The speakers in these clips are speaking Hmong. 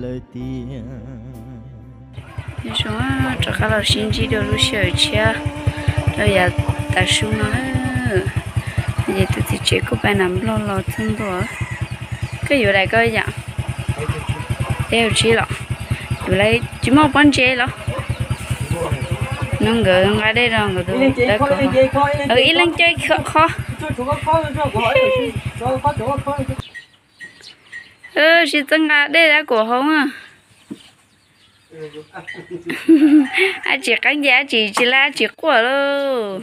Lawm tiag. Zoo, rov qab los sib ntsib dua lub sij hawm tshiab rau yav tav su no. Ces tus txiv tsev kuj pab nas nplog los txog ntua. Koj yuav daim ko yom? Peb hauv tsis los, yuav lawv tsis muaj pob ntseg los. No nkawd nqa dej rau nkawd tus dawb ko. Ib leeg caw qho. Sib txawb nqa dej dab kuam hauv. Ab tsis qaib nce ab tsis tsis lab ab tsis quaj lauj.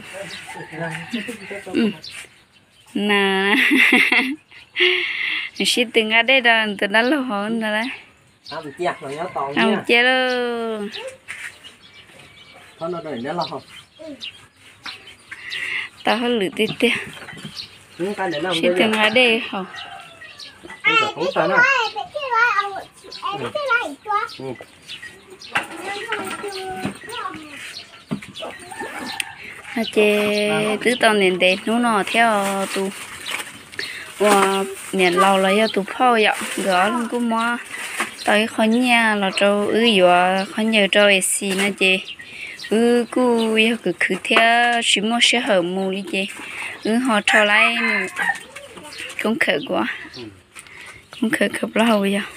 Na, sib tw nqa dej rau tus dab laug hauv ntag lauj. Mus cia lauj. Tau hauj lwm tiag tiag. Sib tw nqa dej haus. No ces twb tau ntev ntev hnub no thiab os, tus uas niam laus los yog tus phauj yom, nkawd ob leeg kuj muab tau ib qho nyiaj los rau wb yuav khaub ncaws rau A C no ces wb kuj yog khwv khwv thiab tsis muaj sij hawm mus li ces wb ho rho laib nws koob khawm kuv, koob khawm khawm plaub hau yog.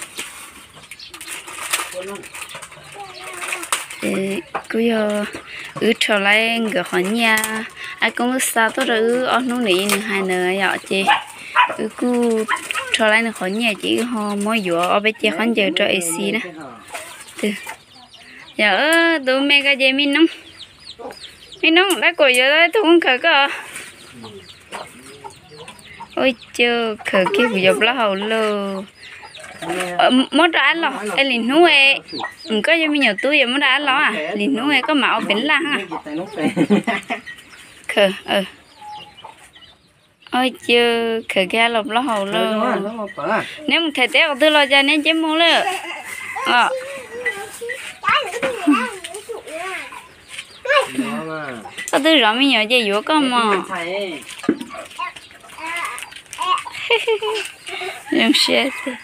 Ces kuj yog wb rho laib nkawd qhov nyiaj, ab koob lub xa tuaj rau wb ob hnub nws nws hais ntawd yom, ces wb kuj rho laib nws qhov nyiaj ces wb ho muab yuav ob peb ce khaub ncaws rau A C na. Yog tus me ko ces me noob, me noob dab kuam yuav tau tus koob khawm koj. Ua cas khawm kiag kuv yuav plaub hau lauj. Muab rau ab los, es lwm hnub es koj yog me nyuam tub yuav muab rau ab los, lwm hnub es koj mam ua pem laj. Khawm, ua cas khawm kiag los plaub hau lauj. Neb mus them teb qhov twg los cas neb nce mus lawm os? Koj twb zov me nyuam ces yuav koj mog. Zoo siab tiag.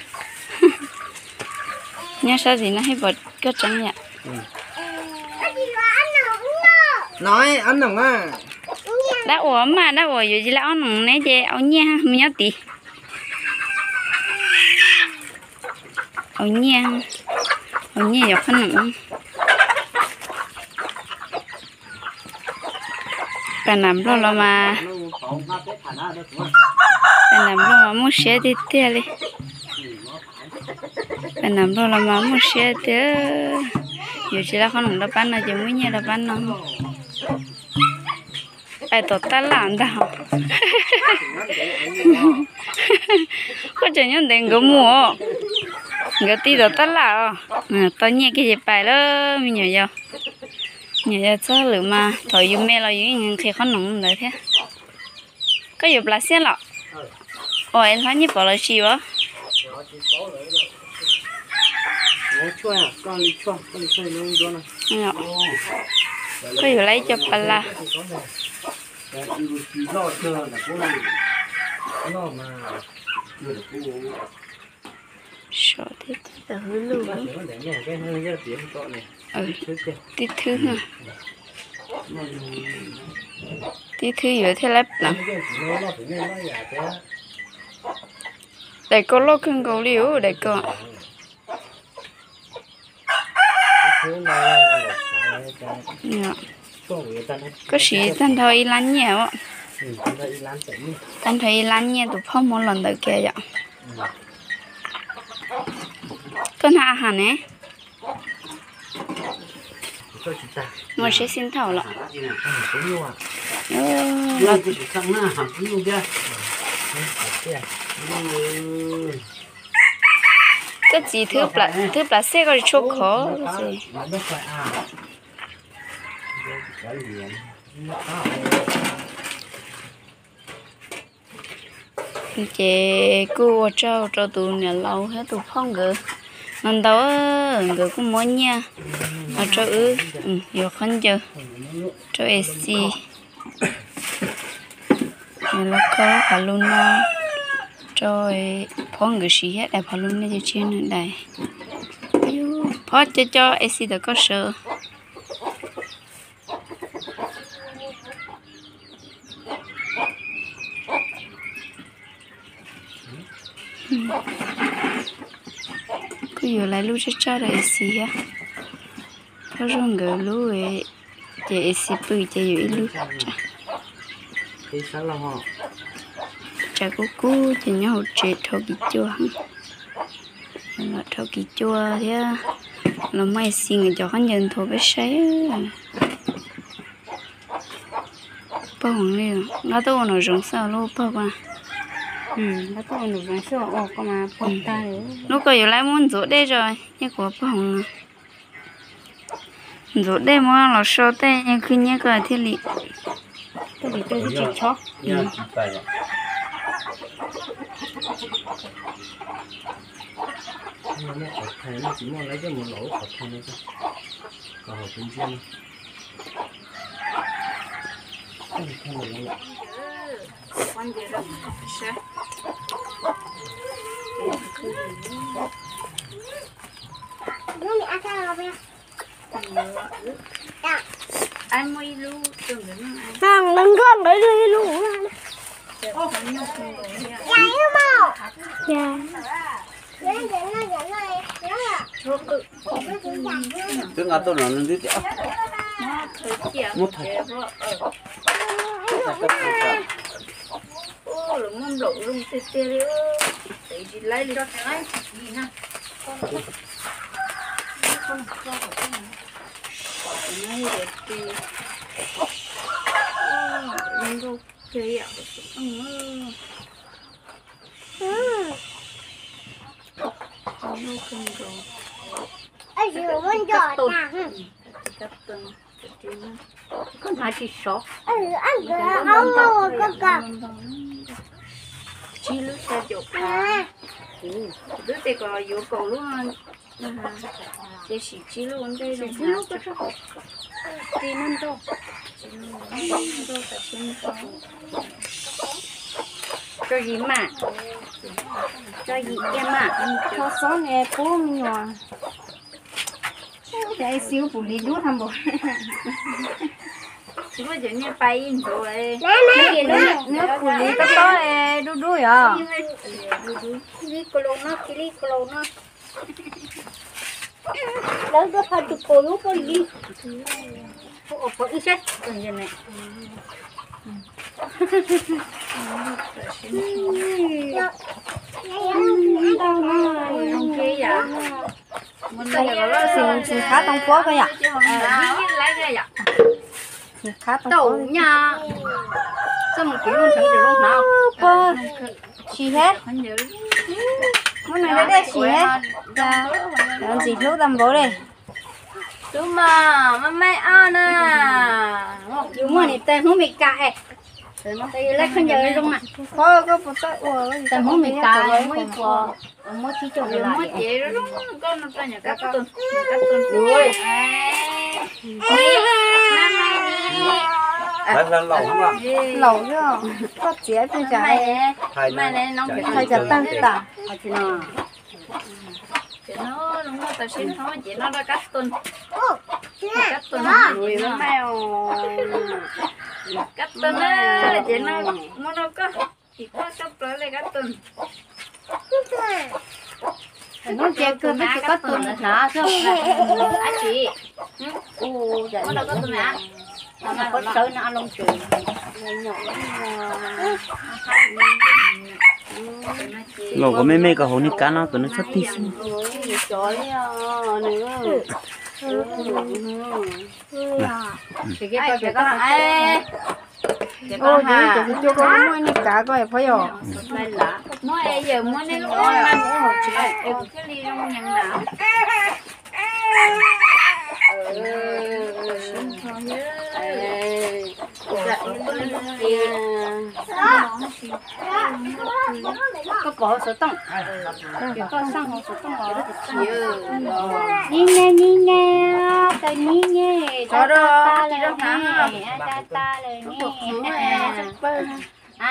Nyob sab tim no thiaj pom koj tseeb yom. Dab uas mas dab uas yuav tsis lab ob noom ne ces au nyiaj mus nyob tid. Au nyiaj, au nyiaj yuav qhob noom. Pas nas nplog los mas, pas nas nplog mas muaj siab tiag tiag li. Pas nas nplog los mas muaj siab tiag. Yuav tsis lab qhob noom rau pab no ces muab nyiaj rau pab no. Pais tom tab laj ntag. Koj tseem nyob ntev nkawd mus os. Nkawd ti tom tab laj os. Tau nyiaj kiag ces pais lawm me nyuam yaus. Me nyuam yaus txhob lwm mas thaum yus me los yus yeej nqhis qhob noom ntawd thiab. Koj yuav plas xiab los? Ua es hlob nyiaj pom los tsis yuav? Koj yuav lab ib co pas las. Sov thiab tab tom hwv lug. Tib thwb, tib thwb yuav thiaj lab pleev. Daim ko loj kawg nkaus li os daim ko. Koj siv tag nrho ib lab nyiaj os. Tag nrho ib lab nyiaj tus phauj muab los ntawm kiag yom. Koj nag a has ne? Muaj siab xib thaum los. Koj txiv thwb plas xej koj tsis tshua khov. Ces kuj ua tsaug rau tus niam laus thiab tus phauj nkawd no ntau, nkawd kuj muab nyiaj los rau wb yuav khaub ncaws rau A C. Los kho qhov lus no. rau Phob nkawd siv thiab, dais Phob lub nej cov tsib nws dais. Phob, cov cov A C ntawm koj sawv. Kuj yuav lawv lub tsaj tsaj rau A C thiab. Phob Zuag nkawd lub ces A C pw ces yuav ib lub tsaj. Tsam kub kub ces nyob hauv tsev dhau kiv cuab. Los dhau kiv cuab thiab los muab A C nkawd cov khaub ncaws nthuav peb saib. Pog hoov li, nqa tuaj ua num zoov xwb lub pog ko. Lub ko yuav lawv muab ntxuav dej zog, nyiaj kuv pog hoov no. Ntxuav dej muab los so tej khwv nyiaj ko thiaj li. Twb nqa tuaj no nws twb tias muab thaiv. Lawv muab nplaum zoo tiag tiag li, tsis laib li. Koj hnav tsis sov. Tsib lub xya caum phav. Twb tias kom yuav kaum lub, ces sim tsib lub ua ntej. Tso yim maj, tso yim kiag maj. Tso xob ne pub me nyuam. Ces xib pum li dub tha npaum. Nws pum li tob tob dub dub yom. Li kaus laus no, li kaus laus no. Lawv tuaj thaij tus kaus lub poj li. Ua pov ib sab. Ntau no. Txiv qhab toov puab ko yom. Txiv qhab toov puab. Puab sim thiab. Muab nws dej sim thiab. Ntxim hlub tau npaum li. Tub maj maj maj ob na. Yus muaj niam tais Hmoob Mes Kas es. Lawv khaub ncaws zoo na. Tais Hmoob Mes Kas muaj ib puas, muab tsib caug, muab cev zoo zoo, koj no rau nyuam kab tuj, nyuam kab tuj. Laus, koj txiav pes tsawg, hais cov tag tas. Ces no zoo nkauj tau siab nrho ces no rau kab tuj. Kab tuj, kab tuj na, ces no muab rau koj, tim koj tshaj plaws li kab tuj. Hnub ces kawg peb tsis kab tuj hnav xwb. Ab tsi, muab rau kab tuj na. Koj sawv no a loo tsev. Los kom me me kom hauv niag kav no kom nws txhob tig xwb. Muaj niag kav ko phob yog. Muab yawm muab nej lub ua na, kuv thiaj li zoo nyeem na. Koj pom hauv xov tooj, koj xaj hauv xov tooj los. Nib ne, nib ne, tau nib ne, tau tas lawm ne, tau tas lawm ne. Pab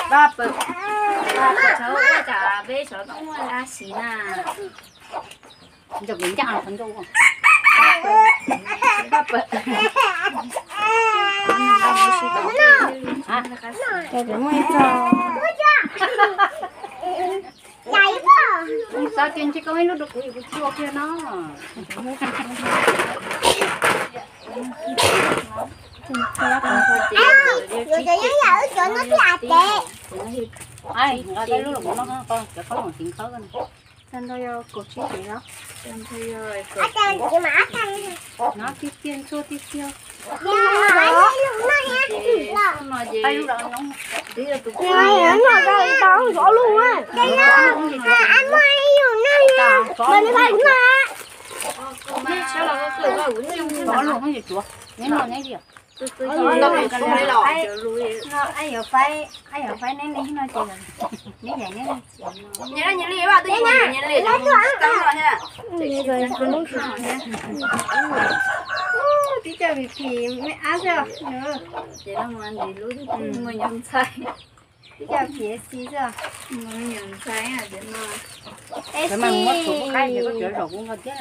pawg, pab pawg txhob ua cas peb tsov tooj muaj dab tsi na. Ncaj los qhov ncauj. Pab pawg. Ces muaj ib txog. Xav tias ntshe koj ib lub rau kuv, kuv tsis ua kiag no. Ai, nqa tau lub los kuv noj, cov khaub ncaws tiv khawb. Tag nrho yog kaum tsib tis los? No tiag tiag, ntxhua tiag tiag. Ob lub no yuav tsuav, neb noj neb li. Ai yog faib, ai yog faib neb li no ces neb yaim neb li. Tib co phim phim me ab xwb. Ces no mas ntim lub twb muaj nyuam ntxhais. Tib co phim xis xwb. Muaj nyuam ntxhais no. Es xis,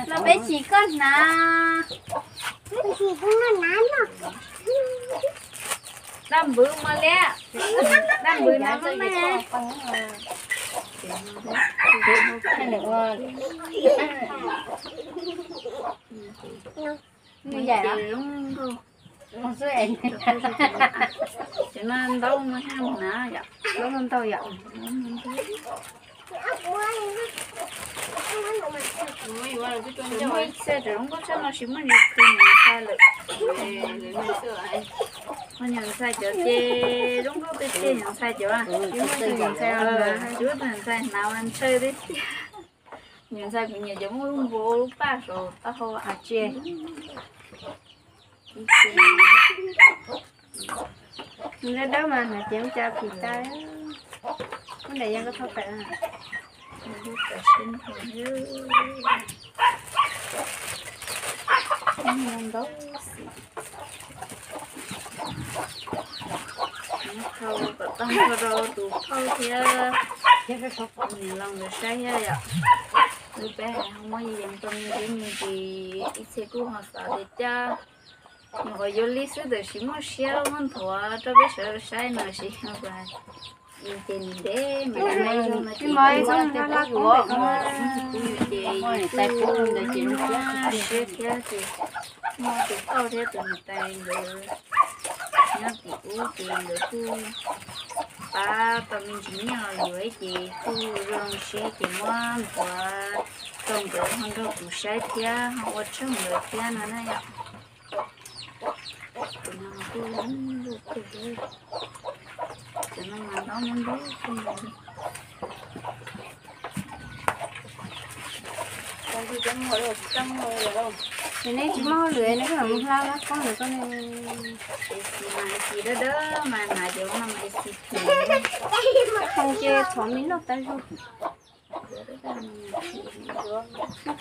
los peb tsis koj hnav. Dab npwv mas liab. Dab npwv no mas. Nws yaim los? Cov no ntau no haj hnav yom. Ntau ntau yom. Muaj ib txhia cov zoo nkauj tshaj no tsis muaj nws tus nyuam ntxhais lawm. Muaj nyuam ntxhais cov ces zoo nkauj tiag tiag, nyuam ntxhais cov, tsis muaj tus nyuam ntxhais, tsis muaj tus nyuam ntxhais hnav mas ntshaw tiag tiag. Nyuam ntxhais kuv nyiam cov muaj lub npua lub paj saum taub hau. Nws dawb dawb mas hnav ces muab cov phim tag. Muab daim yeeb koj txhob tawm. Ntau xim. Thau kom tag nrho rau tus phauj thiab niam laus nkawd saib thiab yom. Wb peb hais ho muab yees rau me ntsis me ntsis, ib txhia kuj ho xav tias cab, nyuam qhuav yuav li xwb tab sis muaj siab muab nthuav rau peb sawv daws saib no sis. Ces ntev mas kuv ces kuv muaj siab thiab ces muaj tus phauj thiab tus niam tais nkawd nyob tim ub ces nkawd kuj pab tau me ntsis nyiaj los yuav ces kuj zoo siab ces muab nthuav rau nkawd ho nrog kuv saib thiab ho ua tsaug nkawd thiab no na yom. Tus no kuj lub kawg, tus no mas ntaub ntaub kawg. Ces neb tsis muaj hauj lwm neb kuj mam mus hla lab koob ntawm koj ne. Es xis mas es xis dawb dawb mas hnav ces ua no mas es xis phim. Hoo ces txhom me noj tas zog. Ib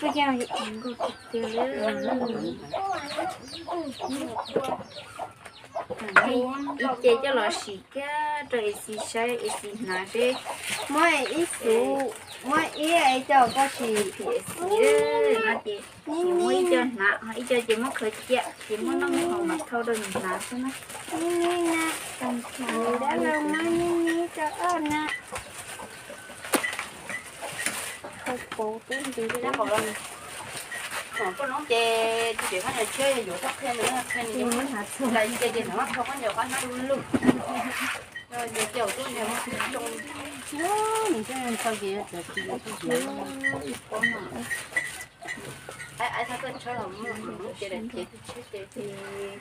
ce coj los sim kiag rau es xis saib es xis hnav seb. Muab ib xus, muab ib co koj sim. No ces muab ib co hnav, ib co ces muab khaws cia ces muab noj me haus mas thau rau nws hnav xwb na. Dab laug muab nib nib rau ob na. Koj loob ces tus tseem koj nyias tshiab yog yuav koj qhia nws qhia nws, cia ces nws muab thau koj nyias qab hnab lug. Ces tus tub nyias muab tsoo, nws txawj txhau ces yuav txawv tsis yuav txawj tsis.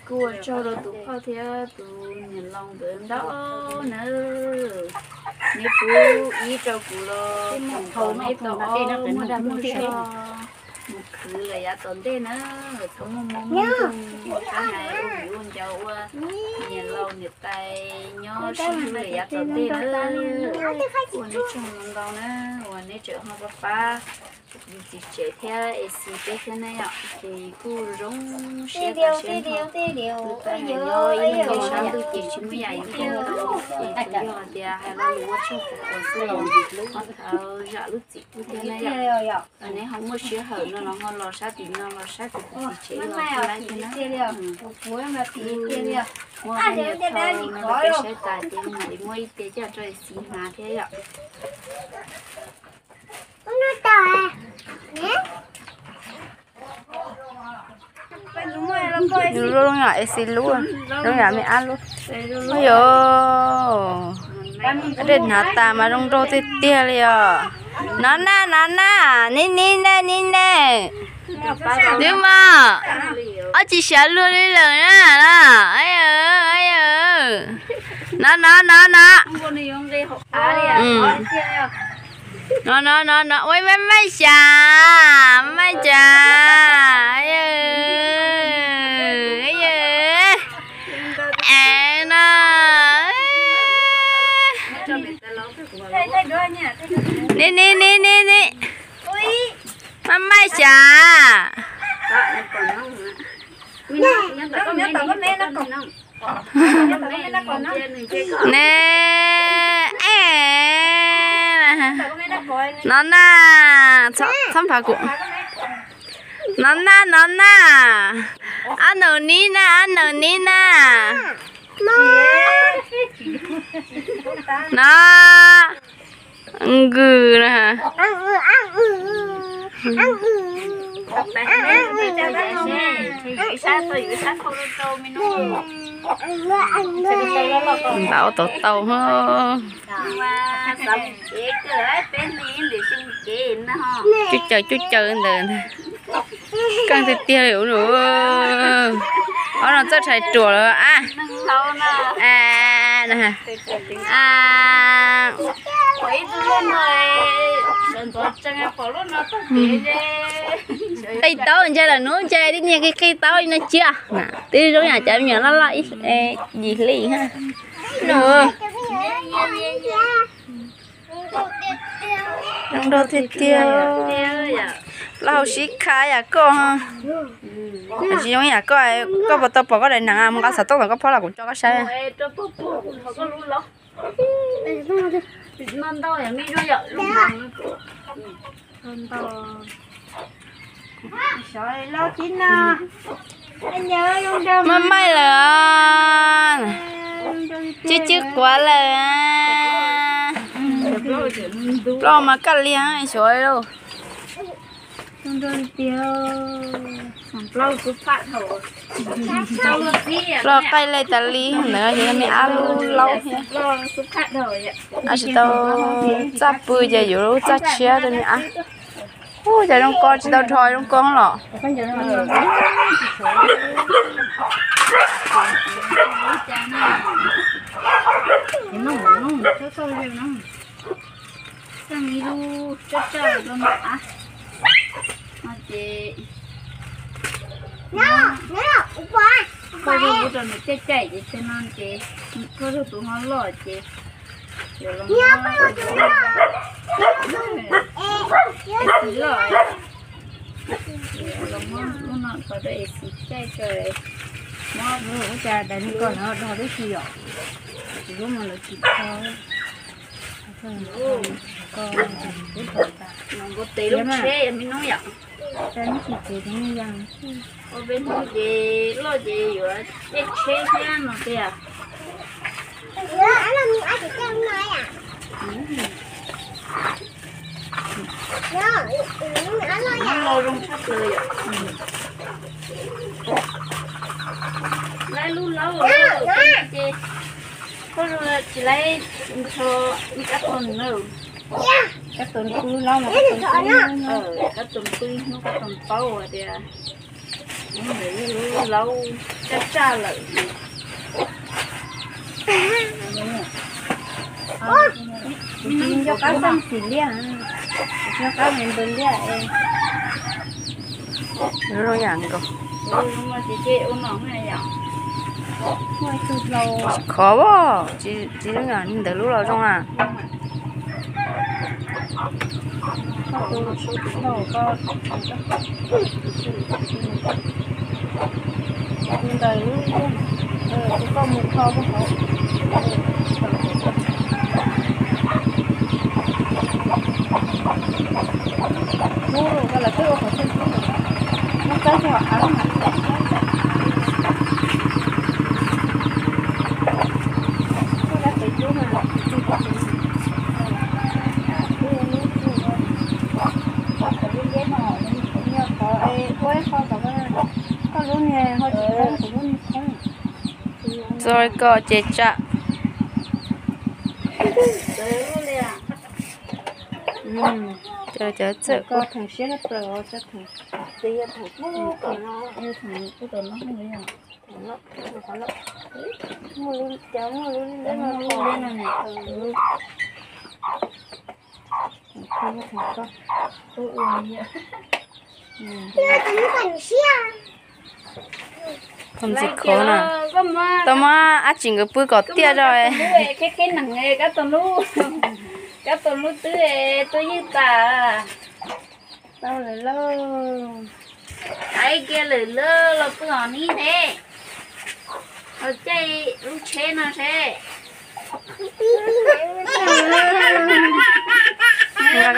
Kuj ua tsaug rau tus phauj thiab tus niam laus nkawd ntau nawb. Neb pub ib rau kuv los kuv thov neb tau ob muaj dag muaj zog mus kwv lawm yav tom ntej na, txhob muaj mob muaj nkeeg, ua kab hais ua viv ua ncaus ua niam laus niam tais nyob sib hlub lawm yav tom ntej na. Ua neb tsaug ntau ntau na, uas neb tseem ho pab pab yus txiv tsev thiab es xis peb thiab na yom, ces kuj zoo siab tas siab nrho. Wb tab hais nyob ib leeg nyob sab ntuj ces tsis muaj yam yus tau tau, ces tsuas yog hais tias hais lo lus ua tsaug qhuas qhuas xwb los ho thov zam lub txim pub thiab na yom. Neb ho muaj sij hawm no los ho los sab tim no los saib kuv tus txiv tsev los kuj laib thiab na. Ua hais tias thaum no rau peb saib tas ces mam li muab ib tiag coj rau es xis hnav thiab yom. Nws lub zoo yam es xis lub, zoo yam me ab lub. Ua yos, dej hnav tas mas zoo nraug tiag tiag li os. No na, no na, nib nib na, nib na. Nws mas, ob tsis xyav luag li lawm na. No no no no. No no no no, ua maj maj xyav, maj maj xyav. Av no. Nib nib nib nib nib. Maj maj xyav. Ne, no na, txhob nphav kuv. No na, no na. Ab naus nib na, ab naus nib na. No. Nkws na. Ntaus tau tau. Cuj caws cuj caws ntawd. Keej tiag tiag li. Ob no txawj tshais ruam lawm a. Qi taub ntshai lawm hnub ntshai tib niag qi qi taub li no cia. Twb zoo yam cov me nyuam loj loj yim hli ha. Zoo nraug tiag tiag. Plaub hau sib kha yam koj. Tsis zoo yam koj, koj puas tau pom koj daim nees mus nqa xov tooj ntawm koj phob los kuv tso koj saib. Maj maij lawm. Cwb cwb quav lawm. Plaub mas kaj liag xyov lauj. Plaub qaij lej tas li ntawd ces me ab lub laub thiab. Ab tsis tau txaj pw ces yuav lub txaj tshiab rau me ab. Ub, cas zoo ko tsis tau dhos zoo ko los. Txeej ib lub tsaj tsaj rau no ces koj zoo ua rau nws caij caij ces txij no ces koj zoo tus ho loj ces yuav los loj, los muab lub no rau es xis caij tso. Mob ua cas tais ni ko no dhos tib si yom, tsis lub no lawv tsis dhos. Tes lub tsheb me nub yom. Ua peb hnub ces loj ces yuav dej tsheb thiab no tiag. Loj zoo tshaj plaws yom. Laib lub laub ces koj tsis laib nrho ib kab toom na. Kab toom pw laub no, kab toom pw ib hnub kab toom paub tias ntawd yog lub laub tsaj tsaj lawm. Nco qab xeeb xim liaj, nco qab me npawg liaj es. Zoo yam nkaus. Khov as, tsis zoo yam li ntawd lub los zoo a. Txog koj ces tsam. Cov txawm ko theem siab plaws os, cov theem, yog theem ub tom no, theem no, cov muaj lub liab no ne. Tau ntxiv khov na. Tau muab ab tsi nkawd pw kom tiaj zog. Kab tau lub twb tuaj ywj tas. Tau lawm lauj. Ais kiag lawm lauj, los pw hov nib thiab. Los caij lub tsheb no seb.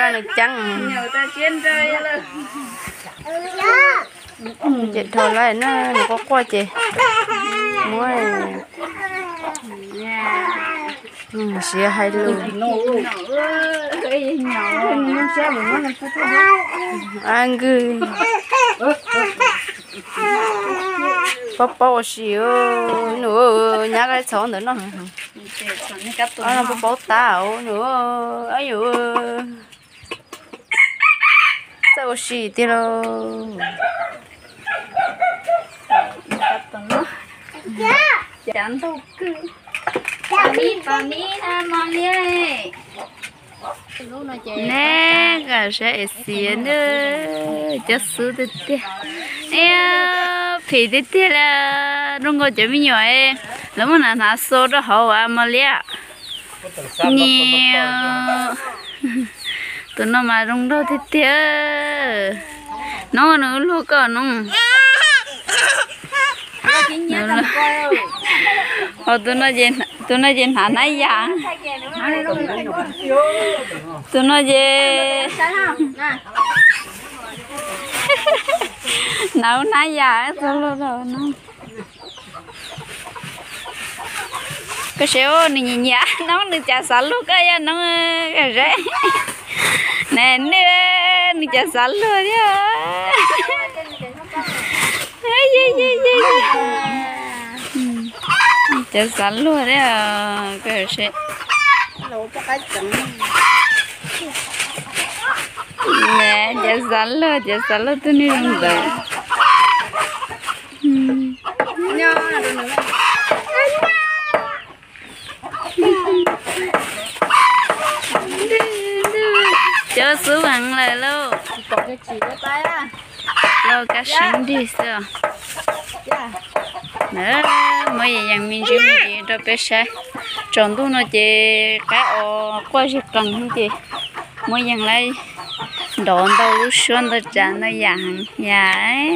Nws ceeb. Ces dhau lawm na, nws quaj quaj ces muab siav hais lus. A nkws, paub paub ua si, nws nyab qab txhaum ntawm no. Paub paub tab nws, yus txawj ua si tiag lauj. Neb kam saib es xiav na, cov xub tiag tiag. Phim tiag tiag li, zoo nkaus cov me nyuam lawv muab hnav hnav xo rau hauv ua mos liab. Nyiam. Tus no mas zoo nraug tiag tiag. Noob, nws luag koj noob. Tus no ces hnav hnab yas. Tus no ces hnav hnab yas txog luag no. Koj saib, nws nyiam nyiam noob, nws cas xav luag koj yog noob, koj saib. Nws, nws cas xav luag thiab. Cas xav luag thiab, koj saib. Cas xav luag, cas xav luag twb nws zoo ntawd. Cov xub heev lawm lauj. Lauj, kab seeb dig xwb. Na, muab yees me ntsis me ntsis rau peb saib. Tsaus ntuj no ces qaib os quaj zig qees ces muab yees lawm. Nrov ntau lub suab ntau tsav ntau yam heev yam.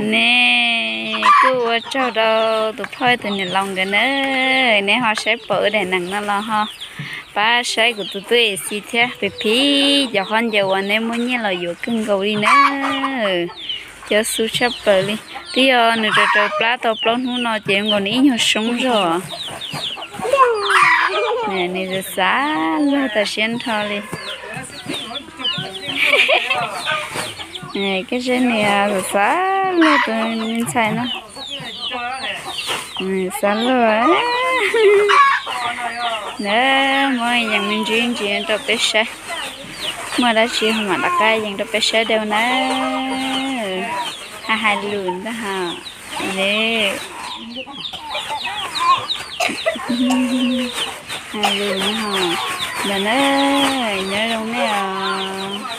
Nej kuj ua tsaug rau tus phauj tus niam laus nkawd na, neb ho saib pom wb daim neeg no los ho pab saib kuv tus tub Esi thiab, phim phim cov khaub ncaws uas neb muab nyiaj los yuav kawg nkaus li na. Cov xub tshaj plaws li, twb yog nws rau rau plab tau plaub hnub no ces nkaus nws ib nyuag soob zog. Nws xav luag tas siab nrho li. Koj saib nws xav luag tus me ntxhais no. Xav luag. Na, muab yees me ntsis ntsis rau peb saib. Muaj dab tsi ho mam rov qab yees rau peb saib dua na. Hais hais lus ntag ho. Hais lus ntag ho. Ntawd na, nyob zoo nej os.